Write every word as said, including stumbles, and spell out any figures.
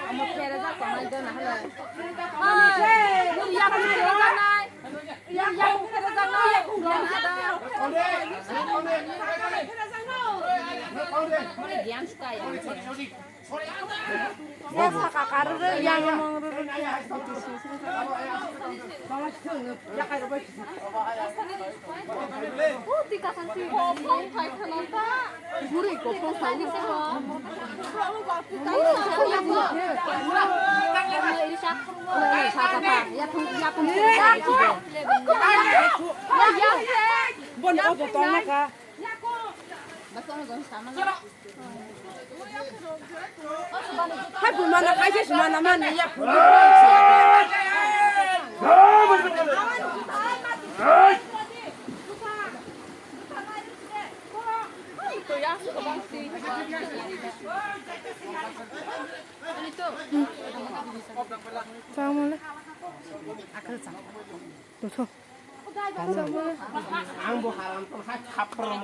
Omo pherejak tongnai de na hwle. Hai, nung yakung pherejak nai. Yakung pherejak nai. Yang suka ya. Ya saka karurwi yang mong rurwi. Buri ko phong sai ni se. Bon o bo tong na ka. Hai bumana kaisa sumana mani ya. Changmole. Dotho. Ang bo haram tong hai thap rong.